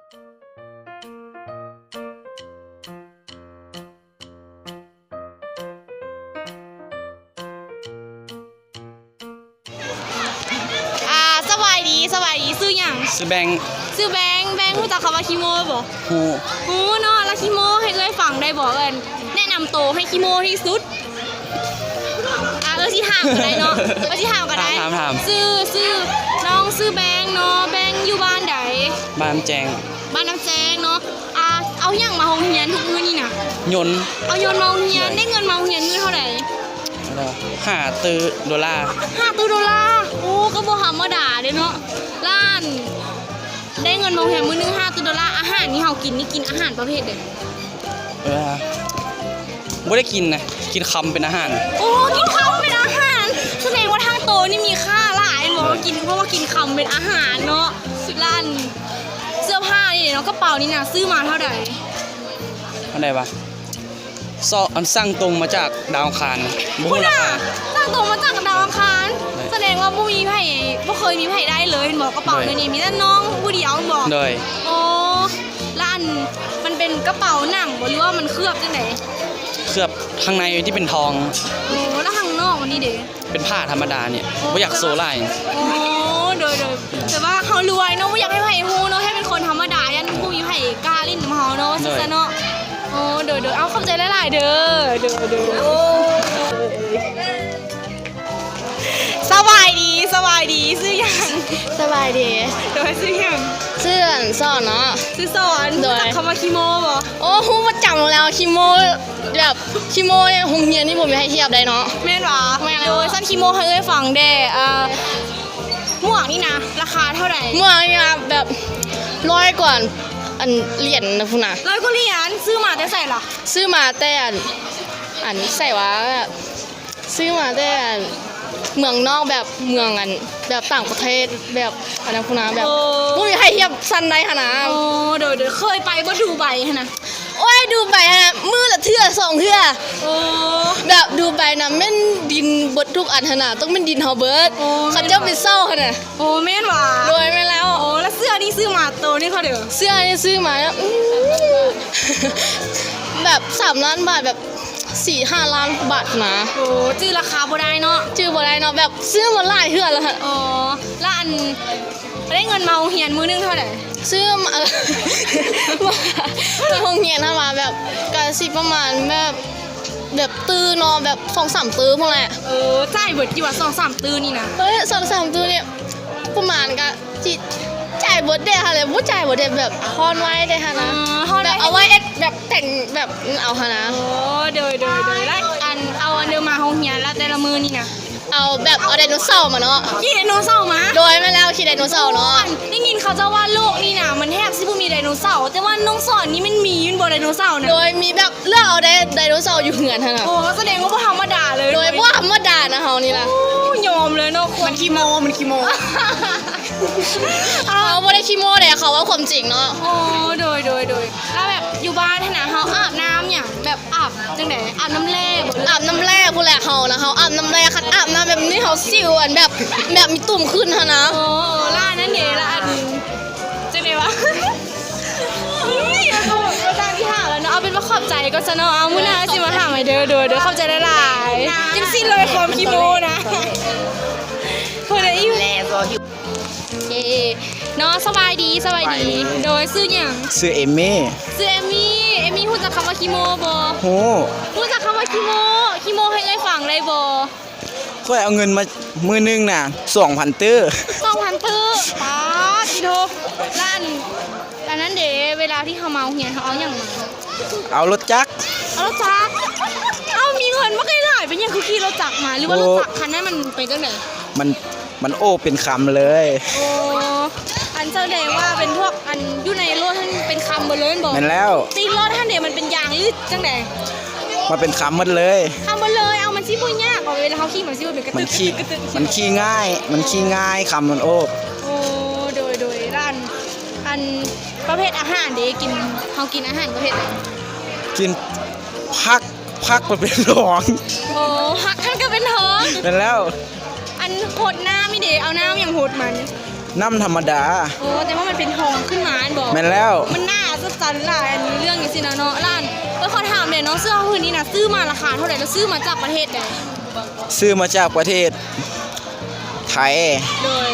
ອ່າ ສະບາຍດີ ສະບາຍດີ ຊື່ຫຍັງ? ຊື່ແບງ. ຊື່ແບງ. ແບງຮູ້ຈັກຄຳວ່າຂີ້ໂມ້ບໍ່? ຮູ້. ຮູ້ເນາະ. ລະຂີ້ໂມ້ໃຫ້ເອື້ອຍຟັງໄດ້ບໍ່? ເອີ້ນ ແນະນຳໂຕໃຫ້ຂີ້ໂມ້ທີ່ສຸດ. ອ່າ ເອີ ຊິຖາມກໍໄດ້ເນາະ ເອີ ຊິຖາມກໍໄດ້. ຖາມ ຖາມ ຊື່ ຊື່ ນ້ອງຊື່ແບງເນາະ. ແບງຢູ່ບ້ານໃດ? ບ້ານແຈ້ງ. ບ້ານນ້ຳແຈ້ງເນາະ. ອ່າ ເອົາຫຍັງມາໂຮງຮຽນທຸກມື້ນີ້ນະ? ຍົນ. ເອົາຍົນມາໂຮງຮຽນ. ໂດຍ. ໄດ້ເງິນມາໂຮງຮຽນມື້ເທົ່າໃດ? ຫ້າຕື້ໂດລາ. ຫ້າຕື້ໂດລາ. ໂອ້ ກໍບໍ່ທຳມະດາເດ້ເນາະ. ລ້ານ ໄດ້ເງິນມາໂຮງຮຽນມື້ໜຶ່ງຫ້າຕື້ໂດລາ. ອາຫານທີ່ເຮົາກິນນີ້ ກິນອາຫານປະເພດໃດ? ເອີ ບໍ່ໄດ້ກິນນະ ກິນຄຳເປັນອາຫານ. ໂອ້ ກິນຄຳເປັນອາຫານ. ສະແດງວ່າທາງໂຕນີ້ມີຄ່າຫຼາຍ ເພາະວ່າກິນ ເພາະວ່າກິນຄຳເປັນອາຫານເນາະ. ລ້ານເສື້ອຜ້ານີ້ເນາະ ກະເປົານີ້ນະ ຊື້ມາເທົ່າໃດ? ເທົ່າໃດວະ? ຊອກ ອັນ ສັ່ງຕົງມາຈາກດາວອັງຄານ ບໍ່ຮູ້ລາຄາ. ສັ່ງຕົງມາຈາກດາວອັງຄານ. ສະແດງວ່າບໍ່ມີໃຜ ບໍ່ເຄີຍມີໃຜໄດ້ເລີຍແມ່ນບໍ່? ກະເປົາໂດຍນີ້ມີແຕ່ນ້ອງຜູ້ດຽວແມ່ນບໍ່? ໂດຍ. ໂອ້ ລະອັນ ມັນເປັນກະເປົາໜັງບໍ່ ຫຼືວ່າມັນເຄືອບຈັ່ງໃດ? ເຄືອບຂ້າງໃນທີ່ເປັນທອງ. ໂອ້ ລະຂ້າງນອກມັນນີ້ເດ? ເປັນຜ້າທຳມະດານີ້. ໂອ້ ບໍ່ຢາກໂຊຫຼາຍ. ໂອ້ ໂດຍໆ ແຕ່ວ່າເຮົາລວຍເນາະ ບໍ່ຢາກໃຫ້ໃຜຮູ້ເນາະ ໃຫ້ເປັນຄົນທຳມະດາ ຢ້ານບໍ່ມີໃຜກ້າຫຼິ້ນນຳເຮົາເນາະ ວ່າຊັ້ນຊະເນາະ. ໂດຍ. ໂອ້ ໂດຍໆ ເອົາ ຂອບໃຈຫຼາຍໆເດີ. ໂດຍໆ. ໂອ້ ສະບາຍດີ ສະບາຍດີ ຊື່ຫຍັງ? ສະບາຍດີ. ໂດຍ ຊື່ຫຍັງ? ຊື່ ອັນ ສອນເນາະ. ຊື່ສອນ. ໂດຍ. ຮູ້ຈັກຄຳວ່າຂີ້ໂມ້ບໍ່? ໂອ້ ຮູ້ປະຈຳແລ້ວ ຂີ້ໂມ້ ແບບຂີ້ໂມ້ໃນໂຮງຮຽນນີ້ບໍ່ມີໃຜທຽບໄດ້ເນາະ. ແມ່ນຫວາ? ແມ່ນແລ້ວ. ໂດຍ ຊັ້ນຂີ້ໂມ້ໃຫ້ເອື້ອຍຟັງແດ່. ເອີ ໝວກນີ້ນະ ລາຄາເທົ່າໃດ? ໝວກນີ້ນະ ແບບ ຮ້ອຍກວ່າ ອັນ ຫຼຽນນະພຸ້ນນະ. ຮ້ອຍກວ່າຫຼຽນ. ຊື້ມາແຕ່ໃສລະ? ຊື້ມາແຕ່ ອັນ ອັນ ໃສວະ? ຊື້ມາແຕ່ເມືອງນອກ ແບບເມືອງ ອັນ ແບບຕ່າງປະເທດ ແບບອັນນັ້ນພຸ້ນນະ ແບບ ໂອ້ ບໍ່ມີໃຜທຽບຊັ້ນໄດ້ຫັ້ນນະ. ໂອ້ ໂດຍໆ ເຄີຍໄປບໍ່ດູໄບຫັ້ນນະ? ໂອ້ຍ ດູໄບຫັ້ນນະ ມື້ລະເທື່ອສອງເທື່ອ. ໂອ້ ແບບດູໄບນະແມ່ນດິນເບິດທຸກອັນຫັ້ນນະ ຕ້ອງແມ່ນດິນເຮົາເບິດ. ໂອ້ ເຂົາເຈົ້າໄປເຊົ່າຫັ້ນນະ. ໂອ້ ແມ່ນຫວາ? ໂດຍ ແມ່ນແລ້ວ. ໂອ້ ລະເສື້ອນີ້ຊື້ມາໂຕນີ້ເທົ່າໃດ? ເສື້ອນີ້ຊື້ມາ ອື ແບບສາມລ້ານບາດ ແບບ ສີ່ຫ້າລ້ານບາດນະ. ໂອ້ ຈື່ລາຄາບໍ່ໄດ້ເນາະ. ຈື່ບໍ່ໄດ້ເນາະ ແບບຊື້ມາຫຼາຍເທື່ອແລ້ວ. ອໍ ລະອັນ ໄດ້ເງິນມາໂຮງຮຽນມື້ໜຶ່ງເທົ່າໃດ? ຊື້ມາ ມາໂຮງຮຽນຫັ້ນວ່າ ແບບ ກະຊິປະມານແບບ ແບບຕື້ເນາະ ແບບສອງສາມຕື້ພຸ້ນແຫຼະ. ເອີ ຈ່າຍເບິດຢູ່ວ່າສອງສາມຕື້ນີ້ນະ? ເອີ ສອງສາມຕື້ນີ້ ປະມານກະ ຊິຈ່າຍເບິດເດຫັ້ນແຫຼະ ບໍ່ຈ່າຍເບິດເດ ແບບຮ່ອນໄວ້ເດຫັ້ນນະ. ເອີ ຮ່ອນໄວ້ ແບບເອົາໄວ້ເຮັດແບບແຕ່ງແບບເອົາຫັ້ນນະ. ໂອ້ ໂດຍໆໆ ລະອັນ ເອົາອັນເດີມາໂຮງຮຽນລະແຕ່ລະມື້ນີ້ນະ? ເອົາແບບເອົາໄດໂນເສົາມາເນາະ. ຂີ່ໄດໂນເສົາມາ? ໂດຍ ແມ່ນແລ້ວ ຂີ່ໄດໂນເສົາເນາະ. ໂອ້ ໄດ້ຍິນເຂົາເຈົ້າວ່າໂລກນີ້ນະ ມັນແທບຊິບໍ່ມີໄດໂນເສົາ ແຕ່ວ່ານ້ອງສອນນີ້ມັນມີແມ່ນບໍ່ໄດໂນເສົານະ? ໂດຍ ມີແບບ ເລືອກເອົາໄດ ໄດໂນເສົາຢູ່ເຮືອນຫັ້ນນະ. ໂອ້ ສະແດງວ່າບໍ່ທຳມະດາເລີຍ. ໂດຍ ບໍ່ທຳມະດານະ ເຮົານີ້ນະ. ໂອ້ ຍອມເລີຍເນາະ ມັນຂີ້ໂມ້ ມັນຂີ້ໂມ້. ເຮົາບໍ່ໄດ້ຂີ້ໂມ້ເດ້ ເຂົາເວົ້າຄວາມຈິງເນາະ. ໂອ້ ໂດຍໆໆ ລະແບບຢູ່ບ້ານຫັ້ນນະ ເຮົາອາບນ້ຳຫຍັງ ແບບອາບຈັ່ງໃດ? ອາບນ້ຳແລ່ບໍ່? ອາບນ້ຳແລ່ພຸ້ນແຫຼະ ເຮົານະ ເຮົາອາບນ້ຳແລ່. ຄັນອາບນ້ຳແບບນີ້ ເຮົາສິວ ອັນແບບ ແບບມີຕຸ່ມຂຶ້ນຫັ້ນນະ. ໂອ້ ລະອັນນັ້ນເດ ລະອັນ ຈັ່ງໃດວະ? ເອີ ບໍ່ຕ້ອງຊິຖາມແລ້ວເນາະ ເອົາເປັນວ່າຂອບໃຈກ່ອນຊະເນາະ. ເອົາ ມື້ໜ້າຊິມາຖາມໃໝ່ເດີ. ໂດຍໆ ຂອບໃຈຫຼາຍໆ. ຈັ່ງຊີ້ເລີຍ ຄວາມຂີ້ໂມ້ນະ. ເພິ່ນອີກ ເອີ ເນາະ ສະບາຍດີ ສະບາຍດີ. ສະບາຍດີ. ໂດຍ ຊື່ຫຍັງ? ຊື່ເອມມີ. ຊື່ເອມມີ. ເອມມີຮູ້ຈັກຄຳວ່າຂີ້ໂມ້ບໍ່? ຮູ້. ຮູ້ຈັກຄຳວ່າຂີ້ໂມ້ ຂີ້ໂມ້ໃຫ້ເອື້ອຍຟັງໄດ້ບໍ່? ຂ້ອຍເອົາເງິນມາມື້ໜຶ່ງນະ ສອງພັນຕື້. ສອງພັນຕື້ ປາດ ຕິໂທ. ລະອັນ ອັນນັ້ນເດ ເວລາທີ່ເຮົາມາໂຮງຮຽນ ເຮົາເອົາຫຍັງມາ? ເອົາລົດຈັກ. ເອົາລົດຈັກ? ເອົ້າ ມີເງິນບໍ່ຄ່ອຍຫຼາຍ ເປັນຫຍັງຄືຂີ່ລົດຈັກມາ? ຫຼືວ່າ ໂອ້ ລົດຈັກຄັນນັ້ນມັນເປັນຈັ່ງໃດ? ມັນ ມັນໂອ້ເປັນຄຳເລີຍ. ໂອ້ ອັນສະແດງວ່າເປັນພວກ ອັນຢູ່ໃນລົດຫັ້ນເປັນຄຳເບິດເລີຍແມ່ນບໍ່? ແມ່ນແລ້ວ. ຕີນລົດຫັ້ນເດ ມັນເປັນຢາງຫຼືຈັ່ງໃດ? ມັນເປັນຄຳໝົດເລີຍ. ຄຳໝົດເລີຍ. ເອົາ ມັນຊິບໍ່ຍາກຫວາ ເວລາເຮົາຂີ່ ມັນຊິບໍ່ເປັນກະຕຶກ ມັນຂີ່ ກະຕຶກ ກະຕຶກ ມັນຂີ່ງ່າຍ ມັນຂີ່ງ່າຍ ຄຳມັນໂອ້. ໂອ້ ໂດຍໆ ລະອັນ ອັນປະເພດອາຫານເດ ກິນ ເຮົາກິນອາຫານປະເພດໃດ? ກິນຜັກ ຜັກປະເພດດອງ. ໂອ້ ຜັກຫັ້ນກະເປັນດອງ. ແມ່ນແລ້ວ. ອັນຫົດນ້ຳນີ້ເດ ເອົານ້ຳຫຍັງຫົດມັນ? ນ້ຳທຳມະດາ. ໂອ້ ແຕ່ວ່າມັນເປັນທອງຂຶ້ນມາແມ່ນບໍ່? ແມ່ນແລ້ວ. ມັນໜ້າອັດສະຈັນຫຼາຍ ອັນເລື່ອງຈັ່ງຊີ້ນະເນາະ. ລ້ານ ຂ້ອຍຂໍຖາມແດ່ເນາະ ເສື້ອຜ້າຜືນນີ້ນະ ຊື້ມາລາຄາເທົ່າໃດ ແລ້ວຊື້ມາຈາກປະເທດໃດ? ຊື້ມາຈາກປະເທດໄທ. ໂດຍ.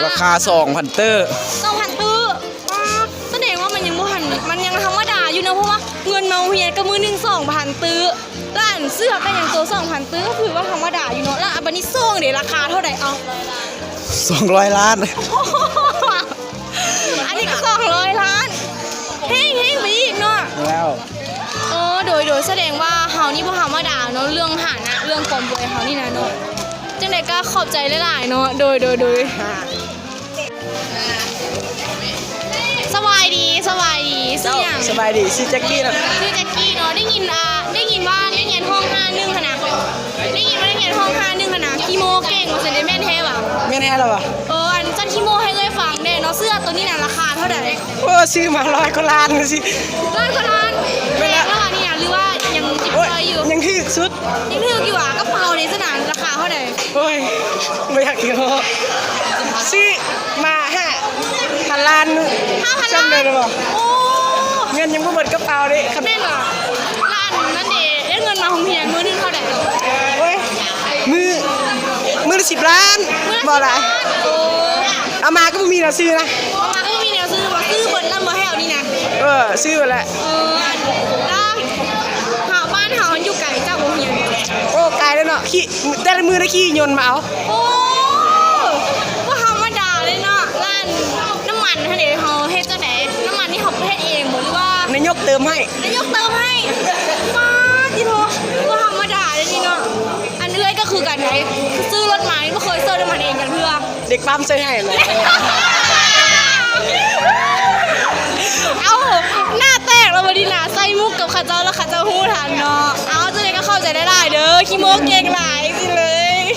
ລາຄາສອງພັນຕື້. ສອງພັນຕື້. ປາດ ສະແດງວ່າມັນຍັງບໍ່ທັນ ມັນຍັງທຳມະດາຢູ່ເນາະ ເພາະວ່າເງິນມາໂຮງຮຽນກໍມື້ໜຶ່ງສອງພັນຕື້ ລ້ານເສື້ອກໍຍັງໂຕສອງພັນຕື້ ກໍຖືວ່າທຳມະດາຢູ່ເນາະ. ແລ້ວ ອາ ບັດນີ້ໂສ້ງເດ ລາຄາເທົ່າໃດ? ເອົາ ສອງຮ້ອຍລ້ານ. ອັນນີ້ກໍສອງຮ້ອຍລ້ານ ແຮງໆໄປອີກເນາະ. ແລ້ວ ໂອ້ ໂດຍ ໂດຍ ສະແດງວ່າເຮົານີ້ບໍ່ທຳມະດາເນາະ ເລື່ອງຖານະ ເລື່ອງຄວາມລວຍເຮົານີ້ນະເນາະ. ຈັ່ງໃດກໍຂອບໃຈຫຼາຍໆເນາະ. ໂດຍ ໂດຍ ໂດຍ. ສະບາຍດີ ສະບາຍດີ. ຊື່ຫຍັງ? ສະບາຍດີ ຊື່ແຈັກກີ້ນະ. ຊື່ແຈັກກີ້ເນາະ. ໄດ້ຍິນ ອ່າ ໄດ້ຍິນວ່າໄດ້ຮຽນຫ້ອງຫ້າໜຶ່ງຫັ້ນນະ ໄດ້ຍິນວ່າໄດ້ຮຽນຫ້ອງຫ້າໜຶ່ງຫັ້ນນະ ຂີ້ໂມ້ເກັ່ງວ່າຊັ້ນເດ ແມ່ນແທ້ຫວາ? ແມ່ນແທ້ລະຫວາ? ເອີ ອັນຊັ້ນຂີ້ໂມ້ໃຫ້ເອື້ອຍຟັງແດ່ເນາະ ເສື້ອໂຕນີ້ນະລາຄາເທົ່າໃດ? ໂອ້ ຊື້ມາຮ້ອຍກວ່າລ້ານຊິ. ຮ້ອຍກວ່າລ້ານ. ແມ່ນລະ. ແພງແລ້ວຫວານີ້ນະ ຫຼືວ່າຍັງຈິບຈ່ອຍຢູ່? ໂອ້ຍ ຍັງຖືກສຸດ. ຍັງຖືກຢູ່ຫວາ? ກະເປົາເດຊັ້ນນະ ລາຄາເທົ່າໃດ? ໂອ້ຍ ບໍ່ຢາກເວົ້າ. ຊື້ມາຫ້າພັນລ້ານ. ຫ້າພັນລ້ານ. ຈຳໄດ້ບໍ່? ໂອ້ ເງິນຍັງບໍ່ເບິດກະເປົາເດ້. ແມ່ນຫວາ? ລ້ານນັ້ນເດ ໄດ້ເງິນມາໂຮງຮຽນມື້ໜຶ່ງເທົ່າໃດ? ໂອ້ຍ ມື້ ມື້ລະສິບລ້ານ. ມື້ລະສິບລ້ານ. ບໍ່ຫຼາຍ. ໂອ້ ເອົາມາກໍບໍ່ມີແນວຊື້ນະ. ເອົາມາກໍບໍ່ມີແນວຊື້. ວ່າຊື້ເບິດແລ້ວບໍ່ແຖວນີ້ນະ? ເອີ ຊື້ເບິດແລ້ວ. ເອີ ແລ້ວ ຫາ ບ້ານເຮົາມັນຢູ່ໄກຈາກໂຮງຮຽນ? ໂອ້ ໄກເດ້ເນາະ ຂີ່ ແຕ່ລະມື້ໄດ້ຂີ່ຍົນມາເອົາ. ໂອ້ ບໍ່ທຳມະດາເລີຍເນາະ. ແລ້ວອັນ ນ້ຳມັນຫັ້ນເດ ເຮົາເຮັດຈັ່ງໃດ? ນ້ຳມັນນີ້ເຮົາເຮັດເອງບໍ່ ຫຼືວ່າ ນາຍົກເຕີມໃຫ້? ນາຍົກເຕີມໃຫ້. ປາດຕິໂທ ບໍ່ທຳມະດາເດ້ນີ້ເນາະ. ອັນເອື້ອຍກໍຄືກັນໃດ ຊື້ລົດມານີ້ບໍ່ເຄີຍເສີມນ້ຳມັນເອງຈັກເທື່ອ. ເດັກປ້ຳໃສ່ໃຫ້ແຫຼະ. ເອົ້າ ໜ້າແຕກແລ້ວບັດນີ້ນະ ໃສ່ມຸກກັບເຂົາເຈົ້າແລ້ວເຂົາເຈົ້າຮູ້ທັນເນາະ. ເອົາ ຈັ່ງໃດກໍຂອບໃຈຫຼາຍໆເດີ ຂີ້ໂມ້ເກັ່ງຫຼາຍຊິເລີຍ.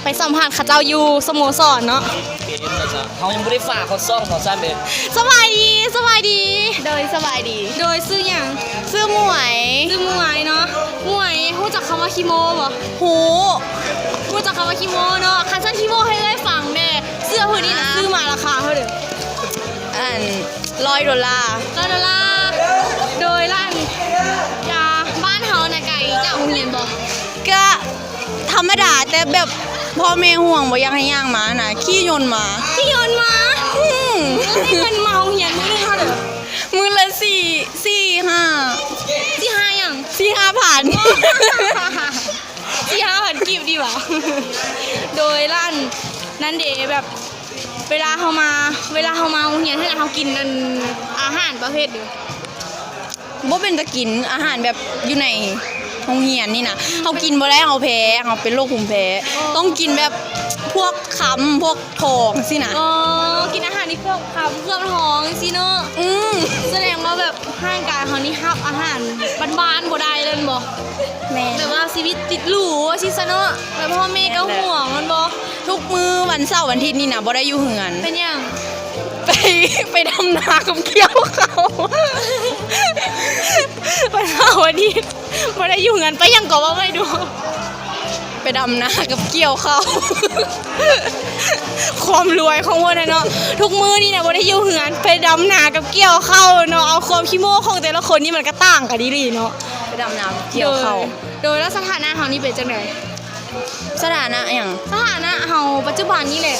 ໄປສຳພາດເຂົາເຈົ້າຢູ່ສະໂມສອນເນາະ. ເຮົາຍັງບໍ່ໄດ້ຝາກຮອດຊ່ອງເຂົາຊ້ຳເດ. ສະບາຍດີ ສະບາຍດີ. ໂດຍ ສະບາຍດີ. ໂດຍ ຊື່ຫຍັງ? ຊື່ໝວຍ. ຊື່ໝວຍເນາະ. ໝວຍ ຮູ້ຈັກຄຳວ່າຂີ້ໂມ້ບໍ່? ຮູ້. ຮູ້ຈັກຄຳວ່າຂີ້ໂມ້ເນາະ. ຄັນຊັ້ນຂີ້ໂມ້ໃຫ້ເອື້ອຍຟັງແດ່ ເສື້ອຜືນນີ້ນະ ອ່າ ຊື້ມາລາຄາເທົ່າໃດ? ອັນ ຮ້ອຍໂດລາ. ຮ້ອຍໂດລາ. ໂດຍ ແລ້ວອັນ ອ່າ ບ້ານເຮົານະໄກຈາກໂຮງຮຽນບໍ່? ກະທຳມະດາ ແຕ່ແບບພໍ່ແມ່ຫ່ວງ ບໍ່ຢາກໃຫ້ຍ່າງມານະ ຂີ່ຍົນມາ. ຂີ່ຍົນມາ? ອືມ. ແລ້ວໄດ້ເງິນມາໂຮງຮຽນມື້ໜຶ່ງເທົ່າໃດ? ມື້ລະສີ່ ສີ່ ຫ້າ. ສີ່ ຫ້າຫຍັງ? ສີ່ ຫ້າພັນ. ສີ່ ຫ້າພັນກີບດີຫວາ? ໂດຍ ແລ້ວອັນ ນັ້ນເດ ແບບ ເວລາເຮົາມາ ເວລາເຮົາມາໂຮງຮຽນຫັ້ນນະ ເຮົາກິນອັນ ອາຫານປະເພດໃດ? ບໍ່ເປັນຕາກິນ ອາຫານແບບຢູ່ໃນໂຮງຮຽນນີ້ນະ ເຮົາກິນບໍ່ໄດ້ ເຮົາແພ້ ເຮົາເປັນໂລກພູມແພ້. ອໍ ຕ້ອງກິນແບບພວກຄຳ ພວກທອງຊີ້ນະ. ອໍ ກິນອາຫານທີ່ເຄື່ອງຄຳເຄື່ອງທອງຊີ້ເນາະ. ອືມ. ສະແດງວ່າແບບ ຮ່າງກາຍເຮົານີ້ຮັບອາຫານບ້ານໆບໍ່ໄດ້ເລີຍແມ່ນບໍ່? ແມ່ນ. ແບບວ່າຊີວິດຕິດຫຼູວ່າຊີ້ຊະເນາະ ແບບພໍ່ແມ່ກໍຫ່ວງແມ່ນບໍ່? ທຸກມື້ວັນເສົາວັນອາທິດນີ້ນະ ບໍ່ໄດ້ຢູ່ເຮືອນ. ເປັນຫຍັງ? ໄປ ໄປດຳນາກັບກ່ຽວເຂົ້າ. ວັນເສົາວັນອາທິດ ບໍ່ໄດ້ຢູ່ເຮືອນ ໄປຫຍັງກໍເວົ້າໃໝ່ດູ. ໄປດຳນາກັບກ່ຽວເຂົ້າ. ຄວາມລວຍຂອງເພິ່ນນະເນາະ ທຸກມື້ນີ້ນະບໍ່ໄດ້ຢູ່ເຮືອນ ໄປດຳນາກັບກ່ຽວເຂົ້າເນາະ. ເອົາ ຄວາມຂີ້ໂມ້ຂອງແຕ່ລະຄົນນີ້ມັນກະຕ່າງກັນອີ່ຫຼີເນາະ ໄປດຳນາກັບກ່ຽວເຂົ້າ. ໂດຍ ໂດຍ ແລ້ວສະຖານະເຮົານີ້ເປັນຈັ່ງໃດ? ສະຖານະຫຍັງ? ສະຖານະເຮົາປັດຈຸບັນນີ້ແຫຼະ.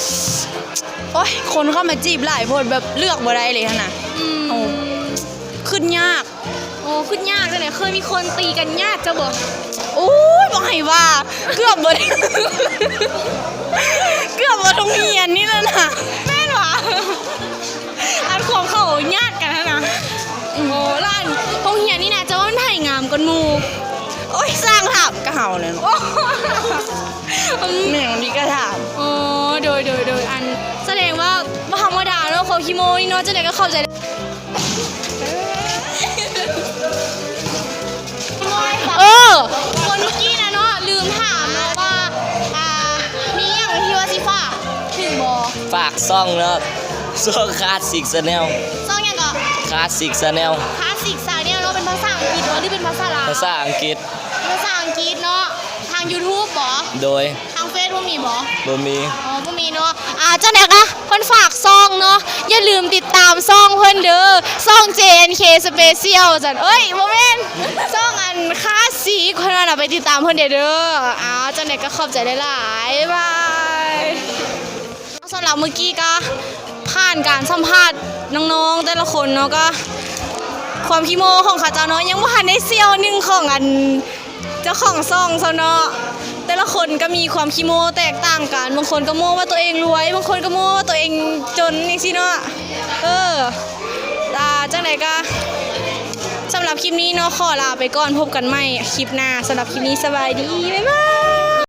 ໂອ້ຍ ຄົນເຂົ້າມາຈີບຫຼາຍໂພດ ແບບເລືອກບໍ່ໄດ້ເລີຍຫັ້ນນະ. ອືມ. ໂອ້ ຄິດຍາກ. ໂອ້ ຄິດຍາກຈັ່ງໃດ? ເຄີຍມີຄົນຕີກັນຍາດເຈົ້າບໍ່? ໂອ້ຍ ບໍ່ໃຫ້ວ່າ ເກືອບເບິດ ເກືອບເບິດໂຮງຮຽນນີ້ແຫຼະນະ. ແມ່ນຫວາ? ອັນຂອງເຂົາຍາດກັນຫັ້ນນະ. ອືມ. ໂອ້ ແລ້ວອັນໂຮງຮຽນນີ້ນະ ເຈົ້າວ່າໃຜງາມກວ່າໝູ່? ໂອ້ຍ ຊ່າງຖາມກະເຮົາແຫຼະເນາະ. ອືມ. ແມ່ນ ນີ້ກະຖາມ. ໂອ້ ໂດຍ ໂດຍ ໂດຍ ອັນ ສະແດງວ່າບໍ່ທຳມະດາເນາະ ຄວາມຂີ້ໂມ້ນີ້ເນາະ. ຈັ່ງໃດກໍເຂົ້າໃຈ. ຊ່ອງເນາະ ຊ່ອງ Classic Channel ຊ່ອງຫຍັງເກາະ? Classic Channel Classic Channel ເນາະ ເປັນພາສາອັງກິດບໍ່ ຫຼືເປັນພາສາລາວ? ພາສາອັງກິດ ພາສາອັງກິດເນາະ. ທາງ YouTube ບໍ່? ໂດຍ ທາງເຟສບໍ່ມີບໍ່? ບໍ່ມີ. ອໍ ບໍ່ມີເນາະ. ອ່າ ຈັ່ງໃດກະເພິ່ນຝາກຊ່ອງເນາະ ຢ່າລືມຕິດຕາມຊ່ອງເພິ່ນເດີ ຊ່ອງ JNK Special ຊັ້ນ ເອີຍ ບໍ່ແມ່ນ ຊ່ອງອັນ Classic ເພິ່ນວ່ານະ ໄປຕິດຕາມເພິ່ນແດ່ເດີ. ອ່າ ຈັ່ງໃດກະຂອບໃຈຫຼາຍໆ ບາຍບາຍ. ສຳລັບມື້ກີ້ກະຜ່ານການສຳພາດນ້ອງໆແຕ່ລະຄົນເນາະ ກະຄວາມຂີ້ໂມ້ຂອງເຂົາເຈົ້າເນາະ ຍັງບໍ່ທັນໄດ້ສ່ຽວໜຶ່ງຂອງອັນເຈົ້າຂອງຊ່ອງຊັ້ນເນາະ. ແຕ່ລະຄົນກະມີຄວາມຂີ້ໂມ້ແຕກຕ່າງກັນ ບາງຄົນກະໂມ້ວ່າໂຕເອງລວຍ ບາງຄົນກະໂມ້ວ່າໂຕເອງຈົນ ຈັ່ງຊີ້ເນາະ. ເອີ ອ່າ ຈັ່ງໃດກະສຳລັບຄລິບນີ້ເນາະ ຂໍລາໄປກ່ອນ ພົບກັນໃໝ່ຄລິບໜ້າ. ສຳລັບຄລິບນີ້ ສະບາຍດີ ບາຍບາຍ.